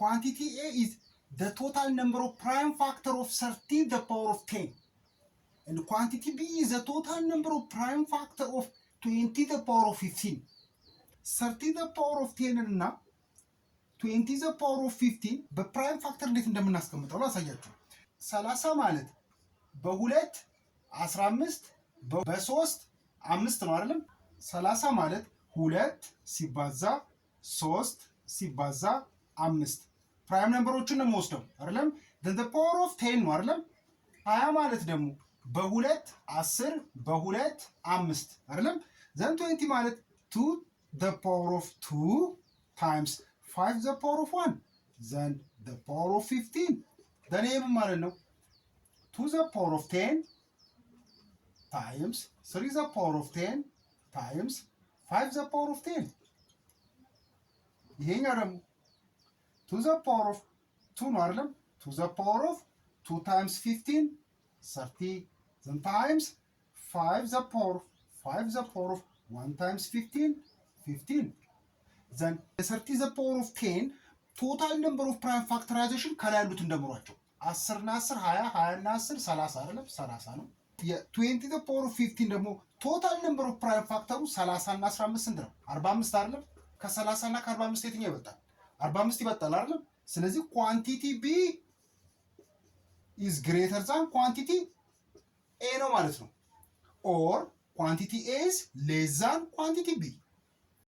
Quantity A is the total number of prime factor of 30 the power of 10 and quantity B is the total number of prime factor of 20 the power of 15. 30 the power of 10 እና 20 the power of 15 በ prime factor እንዴት እንደምናስቀምጠው ላሳያችሁ። 30 ማለት በሁለት 15፣ በሶስት አምስት ነው አይደለም? 30 ማለት ሁለት ሲባዛ ሶስት ሲባዛ አምስት፣ prime number ኦችን ነው የምወስደው አይደለም? Then the power of 10 ነው አይደለም? 20 ማለት ደግሞ በሁለት 10፣ በሁለት አምስት አይደለም? Then 20 ማለት 2 the power of 2 times 5 the power of 1 then the power of 15። Then ይሄ ምን ማለት ነው? 2 the power of 10 times 3 the power of 10 times 5 the power of 10። ይሄኛው ደግሞ 2 the power of 2 ነው አይደለም? 2 the power of 2 times 15, 30, then times 5 the power of 5 the power of 1 times 15, 15። Then 30 the power of 10 total number of prime factorization ከላይ ያሉትን ደምሯቸው፣ 10 እና 10 20፣ 20 እና 10 30 አይደለም? 30 ነው። የ20 the power of 15 ደግሞ total number of prime factor ኡ 30 እና 15 ስንት ነው? 45 አይደለም? ከ30 እና ከ45 የትኛው ይበልጣል? 45 ይበልጣል አይደለም? ስለዚህ quantity B is greater than quantity A ነው ማለት ነው። Or quantity A is less than quantity B።